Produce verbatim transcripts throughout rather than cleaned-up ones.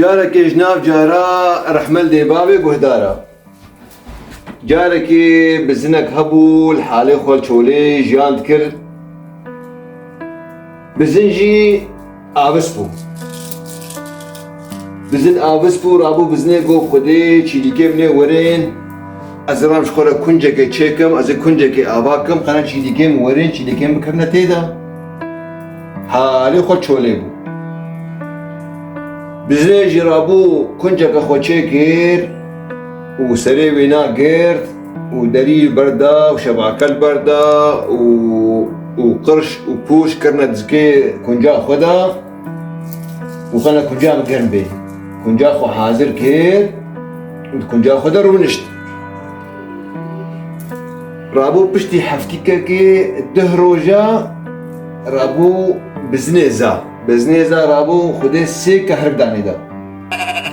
Carekê ji nav cara rehmel dê bavê guhdara. Carekê bizinek hebû, li halê xwe çolê jiyan dikir. Bizin jî avis bû. Bizin avis bû, rabû bizinê got, Xwedê çîlîkê min ê werên, ez ê ram ji xwe re kuncekê çêkim, ez ê kuncekê ava kim, qena çîlîkê min werên, çîlîkê min bikevne tê de. Halê xwe çolê bû. Bizinê jî rabû kunceke xwe çêkir û serê wêna girt û derî li ber da û şebake li ber da û, û qirş û pûş kirine dizikê kunca xwe de û qena kunca min germ bê. Kunca xwe hazir kir û di kunca xwe de rûnişt. Rabû piştî heftîkekê duh roja rabû bizinê za. Bizinê za rabû Xwedê sê kehrik danê da.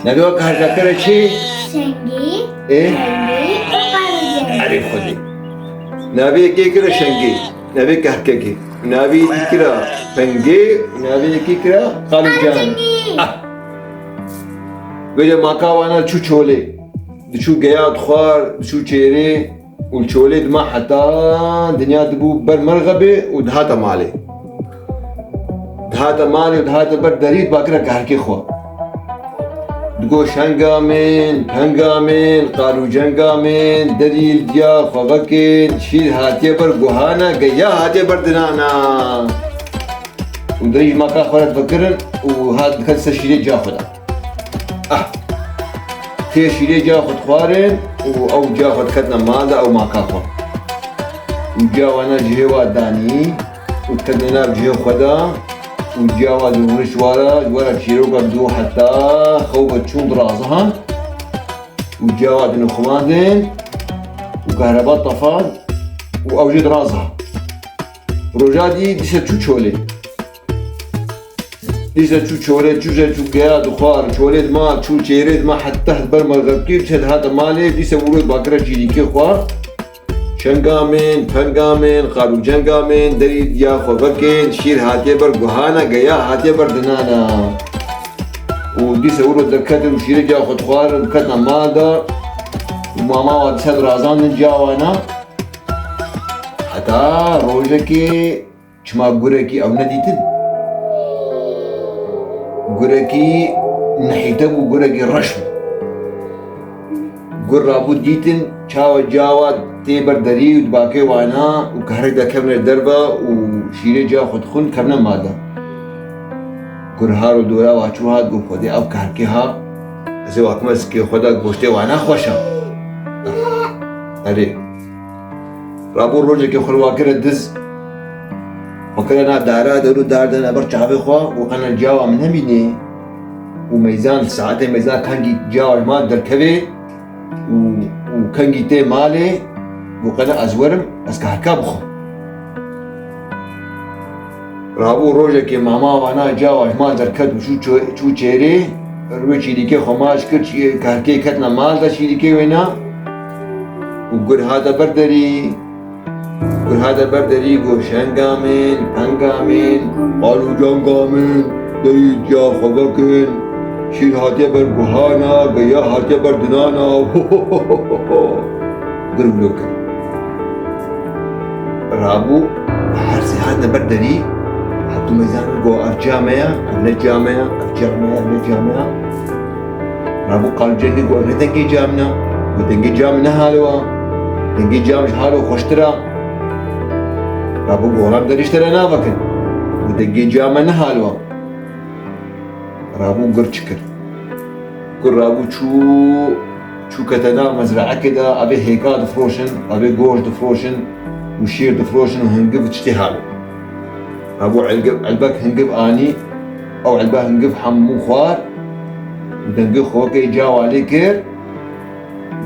Navê wa kehrika kire çi? Şengî, Ê? Şengî, Erê Xwedê. Navê yekê kire Şengî. Navê kehrikekê. Navê yekê kire Pengê. Navê yekê kire Qalûcan. Qalûcengî. Ah. Vêca maka wana çû çolê. Diçû geya dixwar, diçû çêrê û li çolê dima heta dinya dibû ber merxebê û dihate malê. Dihate malê û dihate ber derî dibakire kehrikê xwe. Digo şenga min, penga min, qalûcenga min, derî li diya xwe vekin, şîr hatiye ber guhana, geya hatiye ber dinana. Û derî ji maka xwe re difikirin û hat diket ser şîrê ca xwe de. Ah! Tê şîrê ca xwe dixwarin û ew ca xwe diketine mal de ew maka xwe. Û ca wana cihê wa danî û diketine nav cihê xwe de û ca wa di rûnişt wara, ji wara çîroka dido heta xew ve çûn dirazihan û ca wa dinixumandin û kehreba tefan û ew jî diraziha. Roja dî dîse çû çolê. Dîse çû çolê, çû je çû geya dixwar, çolê dima, çû çêrê dima heta ber merxebkî, çe dihate malê, dîse wilo bakire çîlîkê xwe. Şenga min, penga min, qalûcenga min, derî diya xwe vekin, şîr hatiye ber guhana, geya hatiye ber dinana. Û dîse wilo derketin û şîrê ca xwe dixwarin, diketina mal de. Û mama wa dîse dirazandin ca wana. Heta rojekê çima gurekî ew nedîtin. Gurekî nehîte bû, gurekî reş bû. Gur rabû dîtin, çawa cawa tê ber derî û dibakê wana û kehrek de kevne derve û şîrê ca xwe dixwin, kevne mal de. Gur har û dora wa çû hat, got, Xwedê ev kehrkê ha, ez ê wakime zikê xwe de goştê wana xweş e. Erê. Rabû rojekê xwe li wa kire diz. Xwe kire nav dara, der û dar dene ber çavê xwe û qena cawa min nemînê. Û meyzan, saetê meyzan kengî cawa ji mal derkevê û, û kengî tê malê û qena ez werim, ez kehrka bixwim. Rabû rojekê mama wana cawa ji mal derket û çû ço-, çû çêrê, rûyê çîlîkê xwe maç kir, çî-, kehrkê ketine mal de çîlîkê wêna û gur hate ber derî. Gur hate ber derî, got, şenga min, penga min, qalûcanga min, derî diya xwe vekin, şîr hatiye ber guhana, geya hatiye ber dinana. Gur wilo kir. Rabû, her sê hatine ber derî, hevdû meyzan got, ev ca me ya, ev ne ca me ya, ev ca me ya, ev ne ca me ya. Rabû qalûcengê got, ev ne dengê ca min e. Got, dengê ca min ne halo a. Dengê ca min ji halo xweştir a. Rabû got, olam derî ji te re navekin. Got, dengê ca me ne halo a. Rabû gur çi kir? Gur rabû çû, çû kete nav mezraekê de, evê hêka difroşin, evê goşt difroşin û şîr difroşin û hingiv tiştê halo. Rabû elge-, elbek hingiv anî, ew elbe hingiv hemû xwar û dengê xwe wekê cawa lê kir.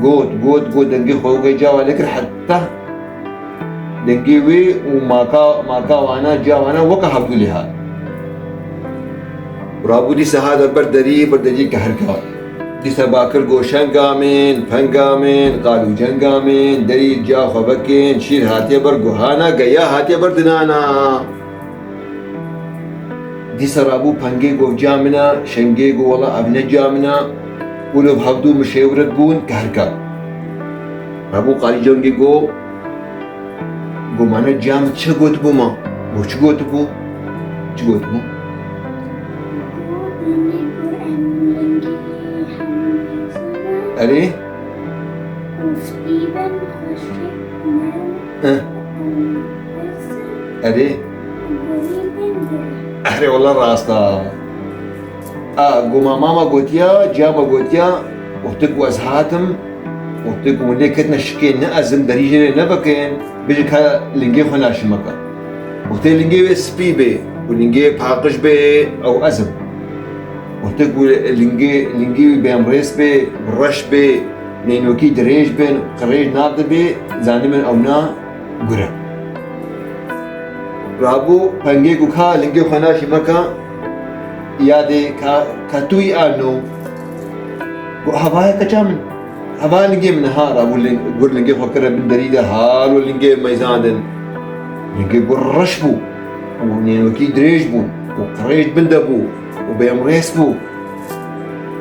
Got, got, got, dengê xwe wekê cawa lê kir, heta dengê wê û maka, maka wana, ca wana weke hevdû lê hat. Rabû dîsa hate ber derî, ber derî kehrka. Dîsa bakir got, şenga min, penga min, qalûcenga min, derî ca xwe vekin, şîr hatiye ber guhana, geya hatiye ber dinana. Dîsa rabû pengê got, "Ciya min e", şengê got, "Wela ev ne ciya min e." Û li hevdû mişewrit bûn kehrka. Rabû qalî cengê got, got, "Ma ne ciya min, çi gotibû ma?" Got, "Çi gotibû? Çi gotibû?" Erê? Eh. Erê. Erê, wela rast e. A, got, "Ma mama gotiya, ciya me gotiya, wextê ku ez hatim, wextê ku hûn lê ketine şikê, ne ez im, derî jê re nevekin, bêje ka lingê xwe naşî me ke. Wextê lingê wê spî bê û lingê paqij bê, ew ez im. Wextê ku lingê, lingê wî bêmrêz bê, reş bê, nênokî dirêj bin, qirêj nav de bê, zanî min ew na gur e." Rabû pengê got, "Ka lingê xwe naşî me ke, yadê ka, ka tu yî ano." Got, "Heva ye keça min. Heva lingê min e." Ha, rabû ling-, gur lingê xwe kire bin derî de, halo lingê meyzandin. Lingê gur reş bû û nênokî dirêj bûn û qirêj bin de bû û bêmrêz bû.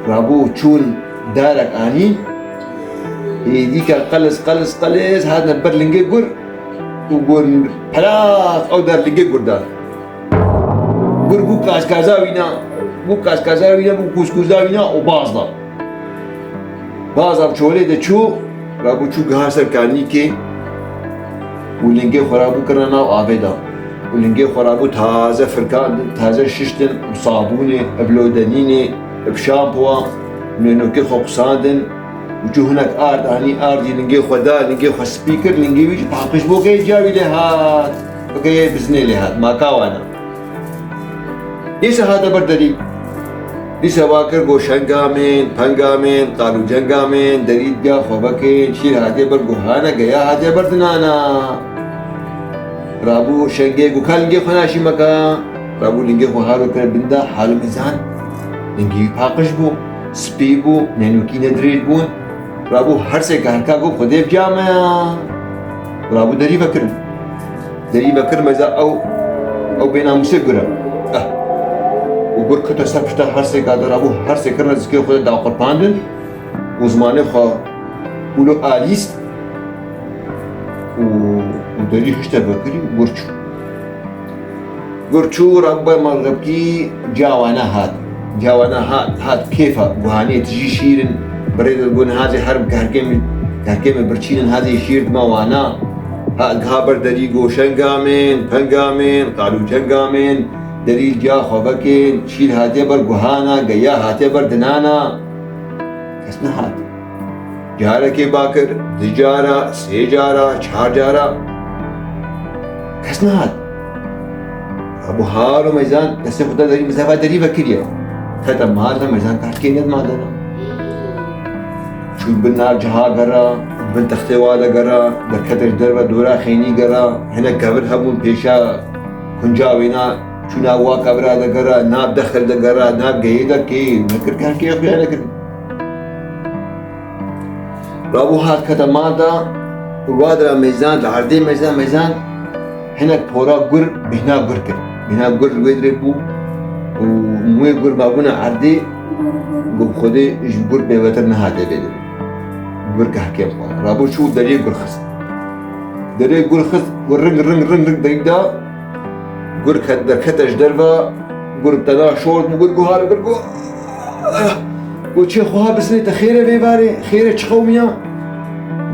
Rabû çûn darek anîn. Êdî ke qelis, qelis, qelis hatine ber lingê gur û gur pelax ew dar lingê gur da. Gur bû kaskaza wîna, bû kaskaza wîna, bû kûskûza wîna û baz da. Baz da çolê de çû, rabû çû giha ser kanîkê û lingê xwe rabû kirine nav avê de. Û lingê xwe rabû taze firkandin, taze şiştin û sabûnê, bi lodenînê, bi şampoa, nênokê xwe qusandin û çû hinek ard anî, ardî lingê xwe da, lingê xwe spî kir, lingê wî jî paqij bû ke ciya wî lê hat, weke yê bizinê lê hat, maka wana. Dîsa hate ber derî. Dîsa va kir, got, "Şengamên, pengamên, qal û cengamên, derî diya xwe vekên, şîr hatiye ber guhana, geya hatiye ber dinana." Rabû şengê got, "Ka lingê xwe naşî me ke." Rabû lingê xwe halo kir bin de, halo mezan. Lingê wî paqij bû, spî bû, nênokî nedirêj bûn. Rabû her sê kehrka got, "Xwedê bi ciya me ya." Rabû derî vekirin. Derî vekir meza ew, ew bênamûsê gur e. Eh. Û gur kete ser pişta her sê kade rabû, her sê kirine zikê xwe de daqurpandin û zimanê xwe ûlo alîst û, û derî hişte vekirî û gur çû. Gur çû, rabû ber merxebkî, ciya wana hat. Ciya wana hat, hat kêfa guhanê tijî şîrin. Bi rê de got, "Hazê her kerkê min, kerkê min birçînin, hazê şîr dima wana." Ha, giha ber derî got, "Şengamên, pengamên, qal û cengamên, derî ciya xwe vekên, şîr hatiye ber guhana, geya hatiye ber dinana." Kes nehat. Carekê ba kir, du cara, sê cara, çar cara. Kes nehat. Rabû halo meyzan, destê xwe da derî, mezava derî vekiriye. Kete mal de meyzan, katkê nedima dana. Çû bin nav ciha gera, bin textê wa de gera, derkete ji derve dora xênî gera, hinek kevir hebûn pêşa kunca wêna, çûna wa kevira de gera, nav dexil de gera, nav geyê de kê, nekir kerkê xwe nekir. Rabû hat kete mal de û wa dira meyzan, di erdê meyzan, meyzan hinek pora gur, bîhna gur kir. Bîhna gur li wê dirê bû û mûyê gur mabûna erdê, got, "Xwedê ji gur bêvetir nehate vê dirê." Gur kehkê xwe. Rabû çû derê gur xist. Derê gur xist, gur ring, ring, ring, ring derî da. Gur ket, derkete ji derve, gur bi tena şort bû, gur guhar, gur gu-, gu çê xweha bisinê te xêr e vê varê, xêr e çi qewmiya?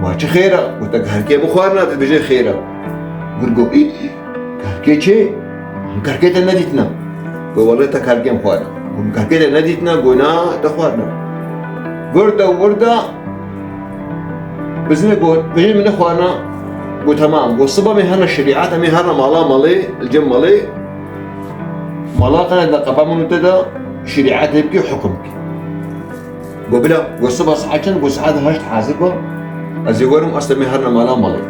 Ma çi xêr e? Got, "Te kerkê min xwarina, tu dibêjê xêr e." Gur got, "Î, kerkê çê? Min kerkê te nedîtina." Got, "Wele te kerkê min xwarina." Got, "Min kerkê te nedîtina?" Got, "Na, te xwarina." Wirda, wirda, Bizine got, "Bêjê min nexwarina." Got, "Temam." Got, "Siba me herne şerîet, em ê herne mala malê, li cem malê. Mala qene de qepa min û te de şerîetê bikî, hukum bikî." Got, "Bila." Got, "Siba saet çend?" Got, "Saet heşt hazir be. Ez ê werim, ez te me herne mala malê."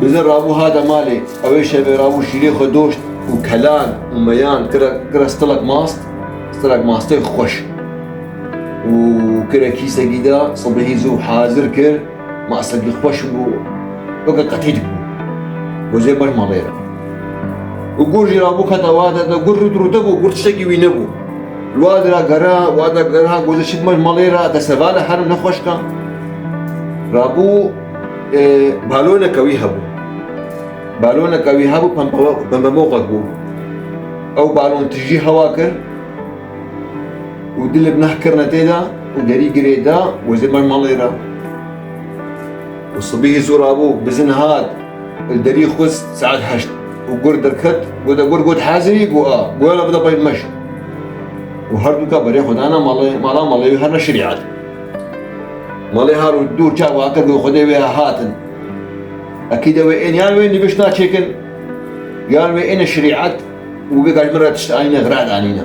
Bizine rabû hate malê, ew ê şevê rabû şîrê xwe doşt û kelan û meyan kire, kire stilek mast, stilek mastê xweş. Û kire kîsekî de, sibihî zû hazir kir, mastekî xweş bû, weke qetî dibû. Gozê baş malê re. Û gur jî rabû keta wade de, gur rût rûte bû, gur tiştekî wî nebû. Li wade ra gera, wade gera, goze çi dima ji malê re, te sevale herim nexweşka. Rabû, e, baloneke wî hebû. Baloneke wî hebû, pempe-, pembemoxek bû. Ew balon tijî hewa kir û dilê bi neh kirine tê de û derî girê da, wezê me malê re. Û sibî zû rabû, bizin hat, li derî xwist saet heşt û gur derket, gote, gur got, "Hazirî?" Got, "A." Got, "Yala bide pey meş." Û her duka berê xwe dana malê, mala malê wî herine şirîet. Malê har û dûr çav akir, got, "Xwedê wê hatin." Ekî de wê ên yan wê nivişna çêkin, yan wê êne şirîet û wê gaj min re tişt anîne, xirad anîne.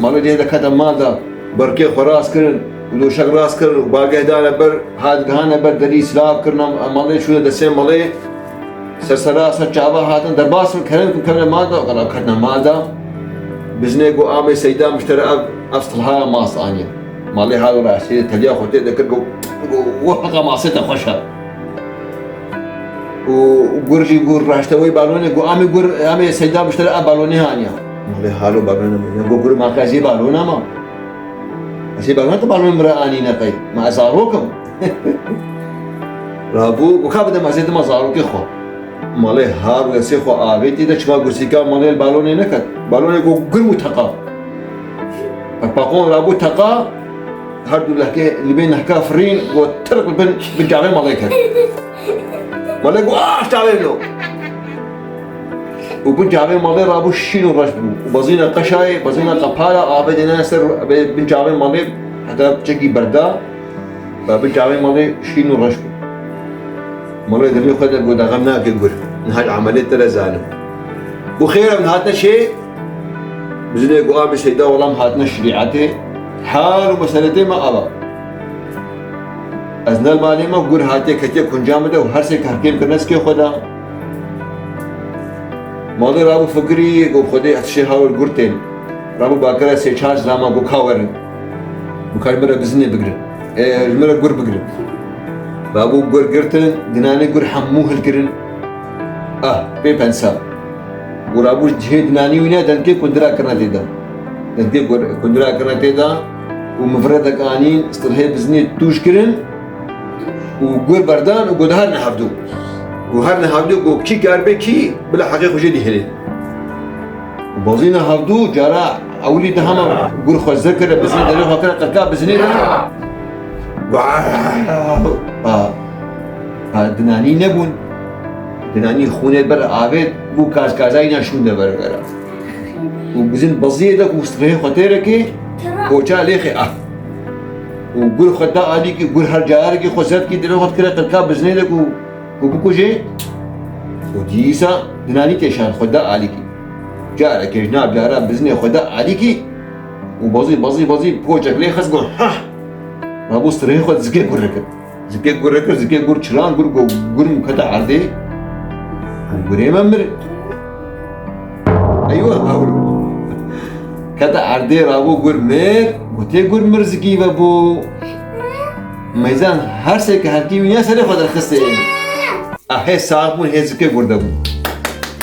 Malê dê de kete mal de, berkê xwe rast kirin û doşek rast kirin û bageh dane ber, hat gihane ber derî silav kirin, malê çûne destê malê, ser sera ser çava hatin derbas min, kerem kin kevne mal de, qala ketne mal de. Biznê got, "Amê seyda min ji te re ev, ev stilhaya mast aniye." Malê halo re sê teliya xwe tê dikir, got, got, "Weh heqa masê te xweş e." Û gur jî gur raşte wê balonê, got, "Amê gur, amê seyda min ji te re ev balonê aniya." Malê halo balonê min, got, "Gur ma qe ez ê balona ma. Ez ê balona te balonê min re anîne qey. Ma ez zarok im." Rabû, got, "Ka bide ma ez ê dima zarokê xwe." Malê har û destê xwe avêtî de çima gursîka malê li balonê neket. Balonê got, "Gur û teqa." Paqon rabû teqa, her du lehkê li bê nehka firîn, got, tirq li bin, bin çavê malê ket. Malê got, "Ah, çavê lo." Û bin çavê malê rabû şîn û reş bû. Û bezîna qeşayê, bezîna qepala, avê dêne ser, bin çavê malê, heta piçekî berda, ve bin çavê malê şîn û reş bû. Malê dilê xwe de got, "Xem nake gur. Niha ji emelê te re zalim." Û xêr em hatine çê, Bizinê got, "Amê seyda, wela em hatine şirîetê. Hal û meseletê me ava. Ez ne li malê me, gur hatiye ketiye kunca min de û her sê kerkê min kirine zikê xwe de." Malê rabû fikirî, got, "Xwedê ez şê hawir gur tên." Rabû bakire sê çar zilama, got, "Ka werin. Bikar min re bizinê bigirin. E, ji min re gur bigirin." Rabû gur girtin, dinanê gur hemû hilkirin. Ah, pê pensa. Û rabû ji cihê dinanî wîne dengê kundira kirine tê de. Dengê gur-, kundira kirine tê de û miviredek anîn, stilhê bizinê tûj kirin û gur berdan û got, "Her ne hevdû." Û her ne hevdû got, "Kî kar bê kî, bila heqê xwe jê dihêlê." Û bazîna hevdû cara ewilî de hema gur xwe zir kire, bizin derê xwe kire qirka bizinê de. Ha, ha, dinanî nebûn. Dinanî xûnê ber avêt bû kazkazayî naşûn de bergera. Û bizin baziyê de ku strehê xwe têrekê, koça lêxê ah. Û gur xwe da alîkî, gur her carekî xwe zevkî dirê xwe dikire qirka bizinê de ku, ku bikujê. Û dîsa dinanî têşan xwe da alîkî. Carekê ji nav cara bizinê xwe da alîkî. Û bazî, bazî, bazî poçek lê xist got, "Hah!" Rabû strehê xwe zikê gur kir. Zikê gur kir, zikê gur çiran, gur got, gur min kete erdê. Gurê me mir. Eywa, hawru. Kete erdê rabû gur mir, gotê gur mir zikî ve bû. Meyzan her sê ke herkî wî ya serê xwe derxistê. Ah, hê sax bûn, hê zikê gur de bûn.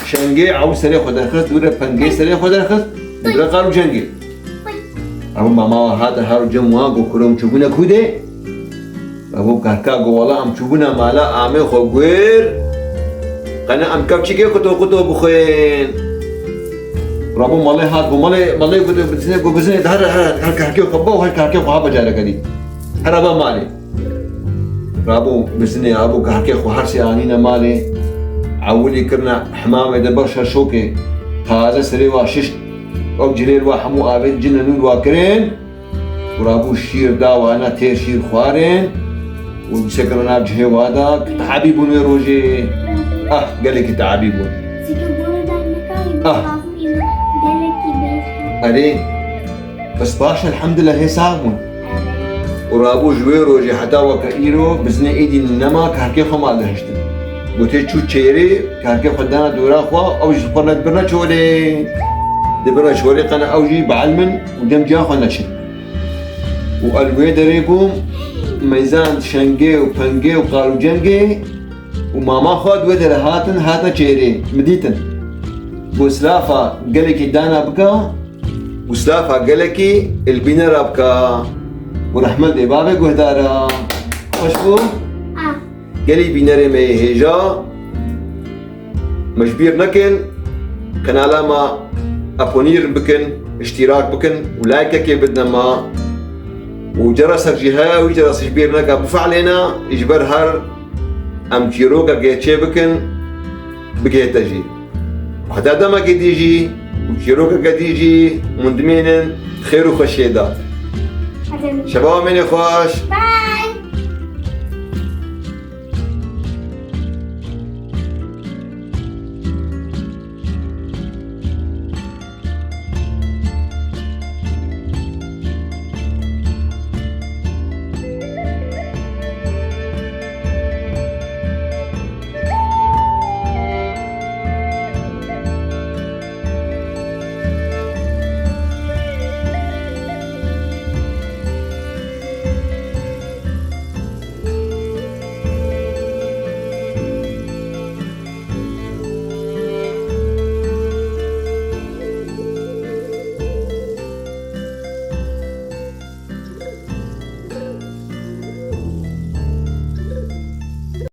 Şengê ew serê xwe derxist, dûre pengê serê xwe derxist, dûre qal û cengê. Ew mama hate her cem wan got, "Kuro em çûbûne ku de?" Ew got, "Karka got, wala em çûbûne mala amê xwe gur. Qene em kevçikê quto quto bixwên." Rabû malê hat, got, "Malê, malê got, bizinê, got, bizinê, her, her, her karkê xwe ba û her karkê xwe ha becareke dî. Her ava malê." Rabû bizinê, rabû karkê xwe her sê anîne malê. Ewilî kirine hemamê de ber şerşokê. Taze serê wa şişt. Ew cilêl wa hemû avêt cin nû wa kirin. Û rabû şîr da wana têr şîr xwarin. Û disekirina nav cihê wa da, ki tehabî bûn wê rojê. Ah, gelekî tehabî bûn. Zikê bûne dar nekayî, ah, lazim î gelekî bêje. Erê, bes baş, elhamdülillah, hê sax bûn. Û rabû ji wê rojê heta weke îro, bizinê êdî nema, karkê xwe mal dihiştin. Gotê çû çêrê, karkê xwe dana dora xwe, ew jî xwe nedibirine çolê. Dibirine çolê qene ew jî bielmin û dem ciya xwe neçin. Û el wê derê ku meyzan şengê û pengê û qal û cengê û mama xwe di wê derê hatin, hatine çêrê, min dîtin. Ku silafa gelekî dana bika, ku silafa gelekî li bînera bika. Ku rehmet bê bavê guhdara. Xweş bû? Gelî bînerê me yê hêja, me ji bîr nekin, kanala me abonî bikin, îştîrak bikin û likeekê bidine me. Û cerasa jî heye, wî cerasa ji bîr neke, bifeelêne, ji ber her em çîrokekê çê bikin, bigihête jî. Heta demekê dî jî û çîrokeke dî jî hûn dimînin xêr û xweşiyê de. Şeva we mênê xweş.